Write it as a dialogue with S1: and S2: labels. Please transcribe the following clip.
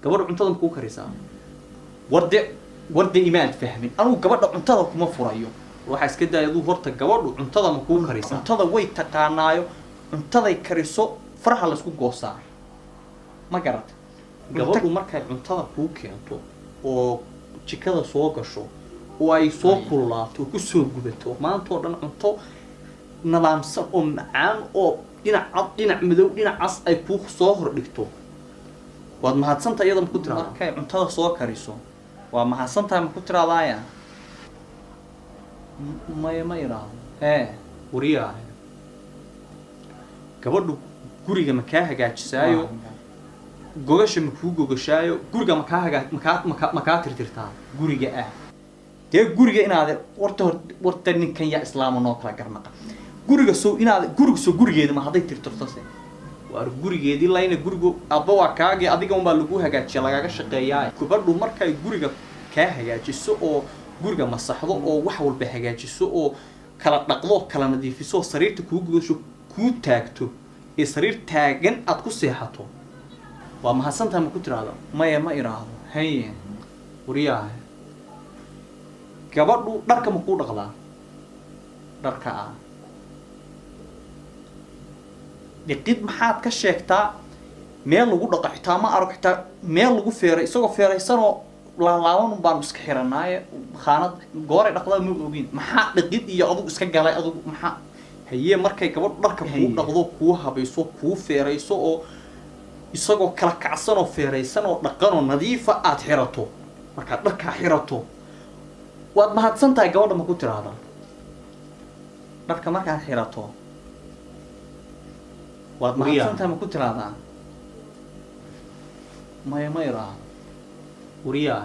S1: Gabadha cuntada ma kuu karisaa? Warde, warde, imaad fahmin. Anugu gabadha cuntada kuma furayo. Waxaa iska daaya aduu. Horta gabadhu cuntada ma kuu karisaa? Cuntada way taqaanaayo, cuntaday kariso faraha laysku goosaa, ma garata? Gabadhu markay cuntada kuu keento oo jikada soo gasho oo ay soo kululaato oo kusoo gubato maanta oo dhan, cunto nadaamsan oo macaan oo dhinac cad, dhinac madow, dhinac cas ay kuu soo hordhigto, "Waad mahadsantahay" iyada ma ku tiraada? Markay cuntada soo kariso, "Waa mahadsantahay" ma ku tiraadaaya? Maya, ma idhaahdo. Hee, wariyaa, gabadhu guriga ma kaa hagaajisaayo? Gogasha ma kuu gogashaayo? Guriga ma kaa hagaa makaa makaa ma kaa tirtirtaa guriga? Ah, dee guriga inaad warta hor warta ninkan yaa islaama noo kala garnaqa. Guriga sow inaad guriga soo gurigeeda ma hadday tirtirto se waar gurigeedii layna gurigu abba waa kaagii, adiga unbaa lagu hagaajiya, lagaga shaqeeyaa. Gabadhu markay guriga kaa hagaajiso oo guriga masaxdo oo wax walba hagaajiso oo kala dhaqdo, kala nadiifiso oo sariirta kuu gogasho, kuu taagto ee sariir taagan aad ku seexato, "Waa mahadsantahay" ma ku tiraahdo? Maya, ma idhaahdo. Haye, waryaha, gabadhu dharka ma kuu dhaqdaa? Dharka ah dhiqid maxaad ka sheegtaa? Meel lagu dhaqo xitaa ma arag, xitaa meel lagu feeray isagoo feeraysanoo laalaaban un baanu iska xiranaaye. Khaanad gooray dhaqdaa ma ogin. Maxaa dhiqid iyo adugu iska galay adugu? Maxaa? Haye, markay gabadhu dharka kuu dhaqdo, kuu habayso, kuu feerayso oo isagoo kala kacsan oo feeraysan oo dhaqan oo nadiifa aad xirato, markaad dharkaa xirato, "Waad mahadsan tahay" gabadha ma ku tiraahdaa? Dharka markaad xirato, "Waad mahadsan tahay" ma ku tiraahdaa? Maya, ma idhaahdo. Wariyaa.